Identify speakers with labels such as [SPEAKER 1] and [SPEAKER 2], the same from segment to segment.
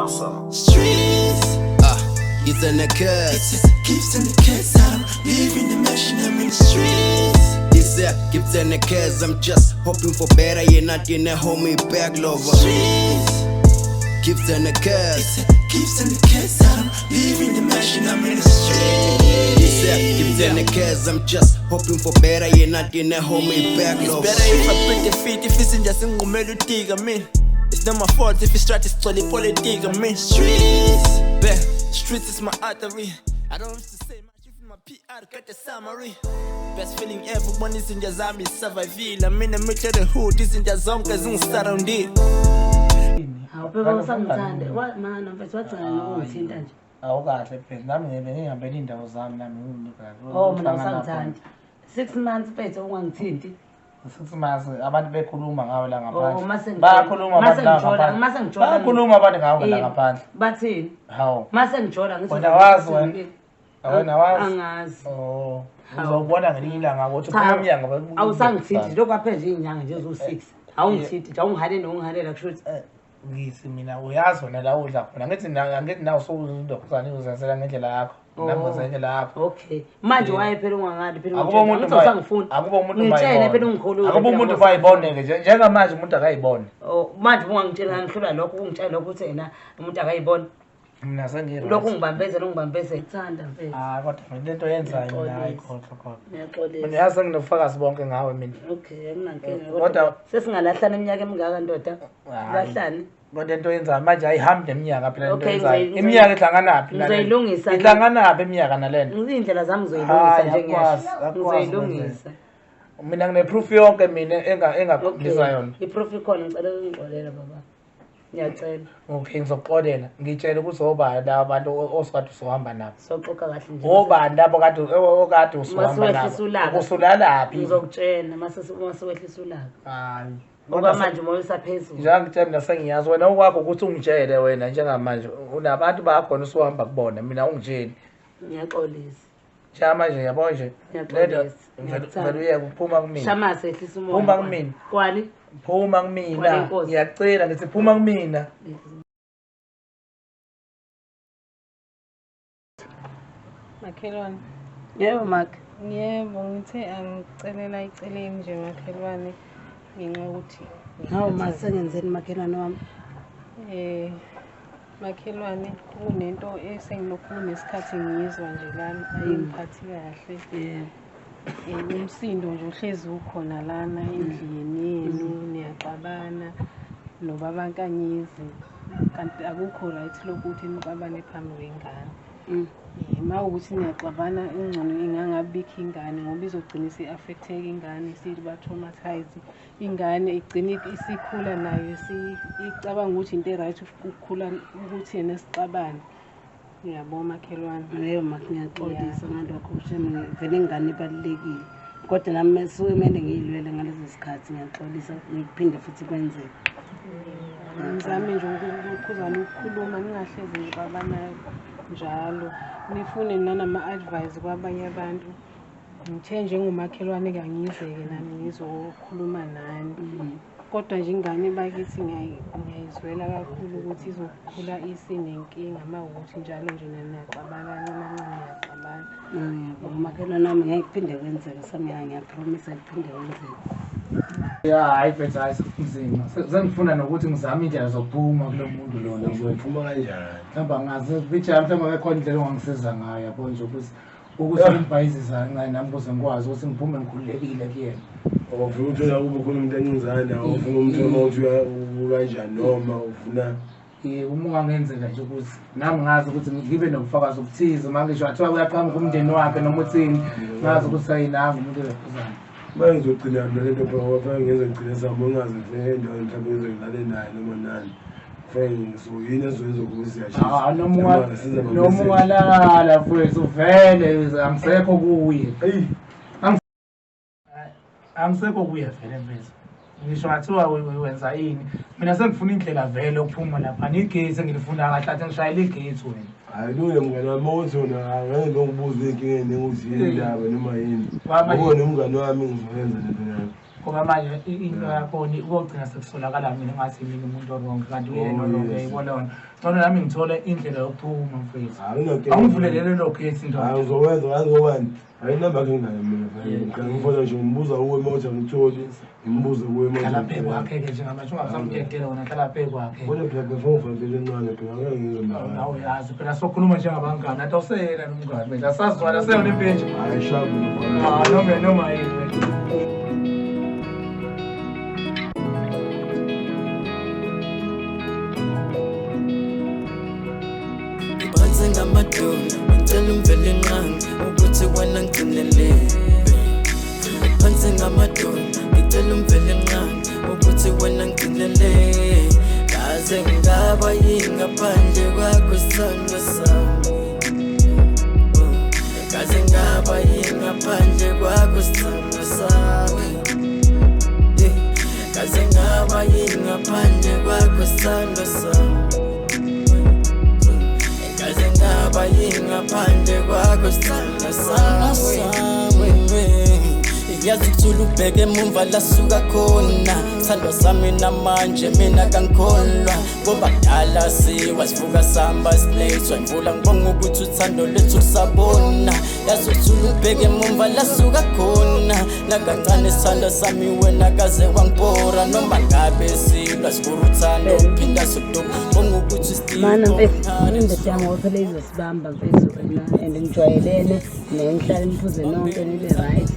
[SPEAKER 1] Awesome.
[SPEAKER 2] Streets.
[SPEAKER 3] Gifts and a curse.
[SPEAKER 2] It's a gifts and the curse. I don't live in the mansion, I'm in the streets.
[SPEAKER 3] This year, gifts and a curse. I'm just hoping for better. You're not in a homie back lover.
[SPEAKER 2] Streets.
[SPEAKER 3] Gifts and a curse.
[SPEAKER 2] It's a gifts and the curse. I don't live in the mansion, I'm in the streets.
[SPEAKER 3] This year, gifts and a curse. I'm just hoping for better. You're not in a homie back
[SPEAKER 2] It's
[SPEAKER 3] lover.
[SPEAKER 2] better if I break the feet, if it's in just ngumele utika mina. It's not my fault if it's try to spoil politics, I mean. Streets, yeah, streets is my artery. I don't have to say much if my PR got the summary. Best feeling ever when izinja zami survivile. I'm in the middle of the hood, izinja zonke zingisurroundile.
[SPEAKER 4] Hawu phela usangithanda. Mana mfethu wagcina nokungithinta nje.
[SPEAKER 5] Awukahle phela nami ngibe ngihambela iy'ndawo zami nami ngiyinikazi.
[SPEAKER 4] Oh mina usangithanda. 6 months mfethu ungangithinti.
[SPEAKER 5] 6 months abantu bekhuluma ngawe la
[SPEAKER 4] Oh
[SPEAKER 5] ngaphandle.
[SPEAKER 4] mase ngithola.
[SPEAKER 5] Bayakhuluma
[SPEAKER 4] Mase
[SPEAKER 5] abantu la
[SPEAKER 4] ngijola,
[SPEAKER 5] ngaphandle.
[SPEAKER 4] mase ngijola.
[SPEAKER 5] Bayakhuluma abantu ngawe la
[SPEAKER 4] Eh,
[SPEAKER 5] ngaphandle.
[SPEAKER 4] Bathini?
[SPEAKER 5] Hawu.
[SPEAKER 4] Mase ngijola ngithi
[SPEAKER 5] Wena wazi wena? Wena wazi?
[SPEAKER 4] Angazi.
[SPEAKER 5] Oh, uzobona ngelinye ilanga ukuthi
[SPEAKER 4] Cha,
[SPEAKER 5] uphuma emnyango.
[SPEAKER 4] awusangithinti lokhu kwaphela nje iy'nyanga nje eziwu-6 awungithinti nje awungihaleli nokungihalela kusho ukuthi
[SPEAKER 5] Eh, ngithi mina uyazi wena la udla khona, ngithi angithi nawe usuyindokhuzane uzenzela ngendlela yakho, nami
[SPEAKER 4] Oh.
[SPEAKER 5] ngenza ngendlela yakho.
[SPEAKER 4] Okay, manje waye phela ungangali phela
[SPEAKER 5] Akubo umuntu
[SPEAKER 4] ungitshela. Angithi awusangifuni.
[SPEAKER 5] akubo umuntu
[SPEAKER 4] Ngitshele phela ungikhulule.
[SPEAKER 5] Akubo
[SPEAKER 4] Phela
[SPEAKER 5] umuntu
[SPEAKER 4] ngoba
[SPEAKER 5] bayibone-ke nje njengamanje umuntu akayibone.
[SPEAKER 4] Oh, manje ungangitshela ngihlula lokho, ungitshela lokho ukuthi yena umuntu akayiboni.
[SPEAKER 5] Mina sengi-right.
[SPEAKER 4] Lokhu ungibambezela ungibambezela. Thanda mfethu.
[SPEAKER 5] Hayi, kodwa mina lento yenzayo mina hayi,
[SPEAKER 4] Ngiyaxolisa.
[SPEAKER 5] khohlwa khohlwa.
[SPEAKER 4] Ngiyaxolisa.
[SPEAKER 5] Mina yazi senginobufakazi bonke ngawe mina.
[SPEAKER 4] Okay, akunankinga.
[SPEAKER 5] Kodwa
[SPEAKER 4] sesingalahlana iminyaka emingaka ndoda.
[SPEAKER 5] Hayi.
[SPEAKER 4] Lahlane.
[SPEAKER 5] Kodwa into oyenzayo manje ayihambi neminyaka phela lento
[SPEAKER 4] Okay,
[SPEAKER 5] oyenzayo.
[SPEAKER 4] ngizoyi-
[SPEAKER 5] Iminyaka ihlanganaphi nale nto?
[SPEAKER 4] Ngizoyilungisa.
[SPEAKER 5] Ihlanganaphi iminyaka nale nto?
[SPEAKER 4] Iy'ndlela zami ngizoyilungisa
[SPEAKER 5] Hayi,
[SPEAKER 4] nje
[SPEAKER 5] akukwazi,
[SPEAKER 4] ngiyasho.
[SPEAKER 5] akukwazi.
[SPEAKER 4] Ngizoyilungisa.
[SPEAKER 5] Mina ngine-proof yonke mina engakhombisa
[SPEAKER 4] Okay.
[SPEAKER 5] yona.
[SPEAKER 4] I-proof ikhona, ngicela ungixolela baba. Ngiyacela.
[SPEAKER 5] Okay, ngizokuxolela. Ngitshele ukuthi obani laba bantu osukade usuhamba nabo.
[SPEAKER 4] Soxoxa kahle nje.
[SPEAKER 5] Obani labo kade okade usuhamba
[SPEAKER 4] Masiwehlisa
[SPEAKER 5] nabo?
[SPEAKER 4] ulaka.
[SPEAKER 5] Usulalaphi?
[SPEAKER 4] Ngizokutshela mase masiwehlisa ulaka.
[SPEAKER 5] Hayi.
[SPEAKER 4] Ngoba manje umoya usaphezulu.
[SPEAKER 5] Njengoba mina sengiyazi wena okwakho ukuthi ungitshele wena njengamanje unabantu bakhona usuhamba kubona, mina ungitsheli.
[SPEAKER 4] Ngiyaxolisa.
[SPEAKER 5] Njengamanje yabo nje
[SPEAKER 4] Ngiyaxolisa.
[SPEAKER 5] lento
[SPEAKER 4] Ngiyakuthanda.
[SPEAKER 5] vele uyeke uphuma kumina.
[SPEAKER 4] Shamase ehlisa umoya.
[SPEAKER 5] Phuma kumina.
[SPEAKER 4] Kwani?
[SPEAKER 5] Phuma
[SPEAKER 4] Kwale
[SPEAKER 5] kumina.
[SPEAKER 4] nkosi.
[SPEAKER 5] Ngiyacela ngithi phuma kumina.
[SPEAKER 6] Makhelwane,
[SPEAKER 4] Yebo Mark.
[SPEAKER 6] yebo, ngithe angicelela iceleni nje makhelwane ngenxa yokuthi
[SPEAKER 4] Hawu ma sengenzeni makhelwane wami?
[SPEAKER 6] Makhelwane, kunento esengilokhu kunesikhathi ngiyizwa nje lana ayingiphathi kahle.
[SPEAKER 4] Yebo.
[SPEAKER 6] Umsindo nje uhlezi ukhona lana endlini yenu, niyaxabana nobaba Nkanyezi, kanti akukho right lokhu ukuthi nixabane phambi kwengane. Ma ukuthi niyaxabana ingcono ingangabikho ingane ngoba izogcina isi-affect-eka ingane, isiba-traumatise ingane, igcine isikhula nayo icabanga ukuthi into e-right ukukhula ukuthi yena sixabane. Uyabo makhelwane?
[SPEAKER 4] Yebo Mark, ngiyaxolisa ngalokho shame, vele ingane ibalulekile. Kodwa nami suke kumele ngiyilwele ngalezo sikhathi, ngiyaxolisa ngiphinde futhi kwenzeke.
[SPEAKER 6] Ngizame nje ukukhuzana ukukhuluma, ningahlezi nixabana njalo, nifune nanama-advice kwabanye abantu. Ngithe njengomakhelwane-ke angizeke nami ngizokhuluma nani, kodwa nje ingane bakithi ngiyayizwela kakhulu ukuthi izokhula isinenkinga uma kuwukuthi njalo nje niyaxabana kancane kancane niyaxabana.
[SPEAKER 4] Ngiyabonga makhelwane wami, ngeke kuphinde kwenzeke sami, ngiyapromisa kuphinde kwenzeke.
[SPEAKER 5] Ya hayi mfethu, hayi sekunzima. Sengifuna nokuthi ngizame indlela zokuphuma kulo muntu lona mfethu.
[SPEAKER 7] Uzophuma kanjani?
[SPEAKER 5] Mhlawumbe angazi bijama, mhlawumbe akekho indlela ongangisiza ngayo yabo nje ukuthi ngibhayizisa kancane nami ukuze ngikwazi ukuthi ngiphume ngikhululekile kuyena.
[SPEAKER 7] Ufuna ukuthola kube khona umuntu ancinzana, ufuna umthola ukuthi ukanjani noma ufuna
[SPEAKER 5] Yebo, uma ungangenzela nje ukuthi nami ngazi ukuthi ngibe nobufakazi obuthize, uma ngisho athiwa kuyaqhamuka umndeni wakhe noma uthini, ngazi ukuthi ayinanga umuntu elokhuzana.
[SPEAKER 7] Manje ngizogcina nale nto phela ngoba fanele ngenze ngigcine sami ungaze ngifike endaweni mhlawumbe ngize ngilale naye noma nani. Fanele so yini ezoyenza ukuthi siyashisa.
[SPEAKER 5] Ah, noma ungalala mfethu vele angisekho kuye.
[SPEAKER 7] Eyi,
[SPEAKER 5] Angisekho kuye vele mfethu. Ngisho ngathiwa wenza ini. Mina sengifuna indlela vele yokuphuma lapha. Igate engilifuna kahle athi ngishayela igate wena.
[SPEAKER 7] Hayi lule mngani wami, ukuthi wena angeke ngokubuza iy'nkinga ey'ningi ukuthi yini indaba noma yini.
[SPEAKER 5] Wama-
[SPEAKER 7] Ngoba nomngani wami ngizoyenza lento yakho.
[SPEAKER 5] Ngoba manje into yakhona ukogcina sekusolakala mina ngathi mina umuntu o-wrong, kanti uyena
[SPEAKER 7] Oh,
[SPEAKER 5] o-wrong,
[SPEAKER 7] yes.
[SPEAKER 5] uyayibona yona. Ngcono nami ngithole indlela yokuphuma mfethu.
[SPEAKER 7] Hayi,
[SPEAKER 5] Awungivulele lelo gate ndoda.
[SPEAKER 7] Hayi, uzowenza ngazi ngobani. Hayi, inamba yakhe nginayo mina vele. Ngifona nje ngimbuza kuwe uma uthi angitholi, ngimbuze kuwe uma
[SPEAKER 5] Hlala phezu kwakhe-ke njengamanje, ungasamdedela wena, hlala phezu kwakhe.
[SPEAKER 7] Kodwa phela before ngivale into encane phela angeke ngize
[SPEAKER 5] Awu,
[SPEAKER 7] nawe.
[SPEAKER 5] nawe uyazi phela sokhuluma njengabangani, athi awuseyena nomngani manje, asazwana seyona impintshi.
[SPEAKER 7] Hayi, sharp mina.
[SPEAKER 5] Ah, noma yini manje.
[SPEAKER 2] Ngiphansi ngamadolo, ngicela umvele nqangi ukuthi wena ngigcinele. Ngiphansi ngamadolo, ngicela umvele nqangi ukuthi wena ngigcinele. Kaze ngaba yini ngaphandle kwakho sithandwa sami. Kaze ngaba yini ngaphandle kwakho sithandwa sami. Yeah. Kaze ngaba yini ngaphandle kwakho sithandwa sami. Kaze ngaba yini ngaphandle kwakho sithandwa sami. Yazi ukuthula ubheke emumva lasuka khona, sithandwa sami namanje mina kangikholwa, ngoba kudala siwa sivuka sihamba silethwa imvula, ngibonga ukuthi uthando lwethu lusabona. Yazi ukuthula ubheke emumva lasuka khona, nakancane sithandwa sami wena kaze wangibhora, noma ngabe silwa sibura uthando phinda soduka, ngibonga ukuthi
[SPEAKER 4] Mana mfethu, indoda yami ngoba phela izosibamba mfethu wena and nijwayelene nenihlale niphuze nonke nibe right.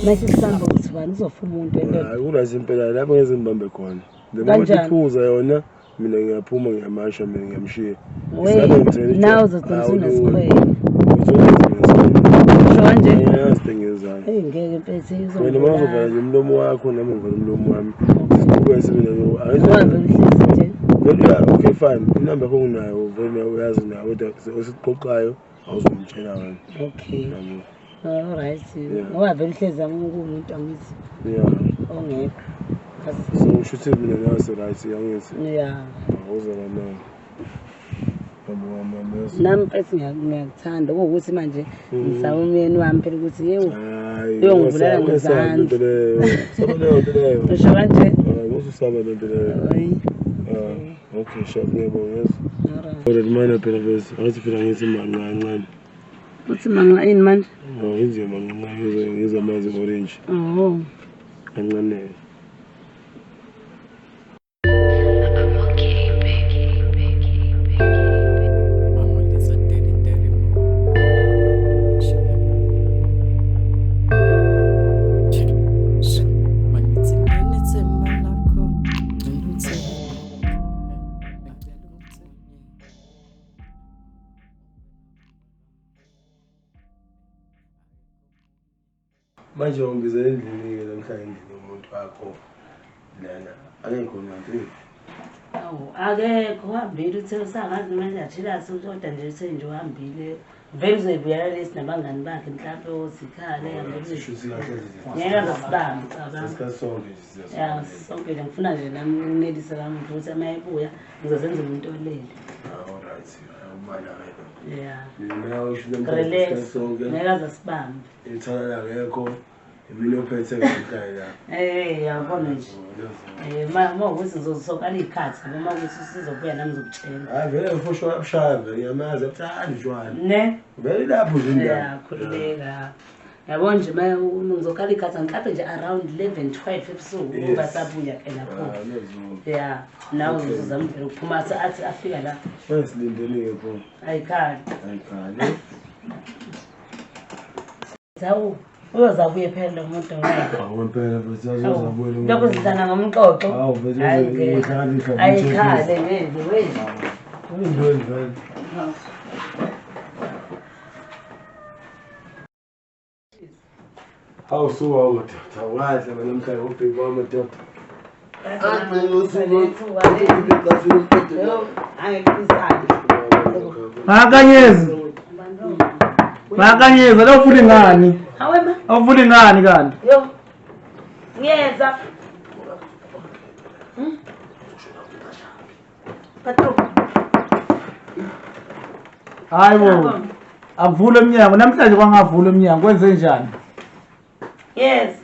[SPEAKER 4] Mase sibamba ukuthi ubani uzofa umuntu endoda.
[SPEAKER 7] Hayi, kulazi impela lapho ngeze ngibambe khona. The moment
[SPEAKER 4] Kanjani?
[SPEAKER 7] iphuza yona, mina ngiyaphuma ngiyamasha mina ngiyamshiya.
[SPEAKER 4] We, nawe uzogcina usunesikhwele. Usho kanje?
[SPEAKER 7] Ngiyazi into engiyenzayo.
[SPEAKER 4] Eyi ngeke mfethu
[SPEAKER 7] Wena uma uzovala
[SPEAKER 4] izongibulala.
[SPEAKER 7] nje umlomo wakho nami ngivala umlomo wami. Siqhubeke sibe nalo.
[SPEAKER 4] Ngoba vele uhlezi nje.
[SPEAKER 7] Vele okay fine. Inamba yakho nginayo vele uyazi nayo kodwa osikuxoxayo awuzomtshela wena.
[SPEAKER 4] Okay.
[SPEAKER 7] Yabo.
[SPEAKER 4] All right.
[SPEAKER 7] Yeah.
[SPEAKER 4] Ngoba vele uhlezi kuwumuntu angithi
[SPEAKER 7] Yeah.
[SPEAKER 4] ongekho.
[SPEAKER 7] So usho ukuthi mina nawe si-right angithi.
[SPEAKER 4] Yeah.
[SPEAKER 7] Awuzala nawe. Yabo wami yazi.
[SPEAKER 4] Nami mfethu ngiyakuthanda kuwukuthi manje ngisaba umyeni wami phela ukuthi yewu
[SPEAKER 7] Hayi,
[SPEAKER 4] Uyongibulala
[SPEAKER 7] ungasabi
[SPEAKER 4] ngezandla.
[SPEAKER 7] lento leyo. Saba leyo nto leyo.
[SPEAKER 4] Usho kanje?
[SPEAKER 7] Hayi, ususaba lento leyo.
[SPEAKER 4] Hayi.
[SPEAKER 7] Ah, okay, sharp ngiyabonga yazi.
[SPEAKER 4] Alright.
[SPEAKER 7] Kodwa mana phela bese angithi phela ngithi manqa kancane.
[SPEAKER 4] Uthi manqa ini manje?
[SPEAKER 7] Ngithi manqa ngizwe amanzi orange
[SPEAKER 4] Oh.
[SPEAKER 7] kancane. Manje ungibizela endlini-ke namhlanje endlini yomuntu wakho lana. Akekho nanti.
[SPEAKER 4] Awu akekho uhambile uthe usangazi noma nje kodwa nje uthe nje uhambile. Vele uzoyibuyela lesi nabangani bakhe mhlawumbe ozikhale hambe
[SPEAKER 7] Shuthi kahle nje.
[SPEAKER 4] Ngeke azasibambe cabanga.
[SPEAKER 7] Isikhathi sonke nje siyazi.
[SPEAKER 4] Ya sonke nje ngifuna nje nami nginelise la muntu ukuthi uma ebuya ngizozenza umuntu olele.
[SPEAKER 7] Ah, all right. Awubala ke.
[SPEAKER 4] Yeah.
[SPEAKER 7] Mina usho namhlanje
[SPEAKER 4] Relax.
[SPEAKER 7] isikhathi sonke.
[SPEAKER 4] Ngeke azasibambe.
[SPEAKER 7] Ithala akekho. Imina ophethe namhlanje la.
[SPEAKER 4] Eh yabona nje. Eh ma ukuthi ngizosokala ikhathi noma ukuthi usizobuya nami ngizokutshela.
[SPEAKER 7] Hayi vele mfosho uyabushaya vele ngiyamazi uyabuthanda utshwala.
[SPEAKER 4] Ne?
[SPEAKER 7] Vele lapho nje indaba.
[SPEAKER 4] Ya khululeka. Yabo nje ma ngizokala ikhathi mhlawumbe nje around 11 12 ebusuku
[SPEAKER 7] Yes.
[SPEAKER 4] uba sabuya ke lapho.
[SPEAKER 7] Ah, nezulu.
[SPEAKER 4] Yeah, nawe
[SPEAKER 7] Okay.
[SPEAKER 4] uzozama vele ukuphuma athi afika la
[SPEAKER 7] Manje silindele-ke pho.
[SPEAKER 4] ayikhali.
[SPEAKER 7] Ayikhali.
[SPEAKER 4] Hawu uyozabuye phela lo muntu wena.
[SPEAKER 7] Awu impela futhi azozabuye lo
[SPEAKER 4] Lokho sidlana ngomxoxo.
[SPEAKER 7] Hawu vele
[SPEAKER 4] Hayi ngeke.
[SPEAKER 7] uhlala ihlala.
[SPEAKER 4] Ayikhale ngeke we.
[SPEAKER 7] Uyintoni vele? Hawu suka madoda, awukahle wena namhlanje ubheki wami madoda.
[SPEAKER 5] Makanyezi. Makanyezi, awufuni ngani?
[SPEAKER 4] Hawe ma.
[SPEAKER 5] Awufuni ngani kanti?
[SPEAKER 4] Yo. Ngiyeza. Patro.
[SPEAKER 5] Hayi bo. Akuvule emnyango namhlanje kwangavula emnyango kwenze njani?
[SPEAKER 4] Yes.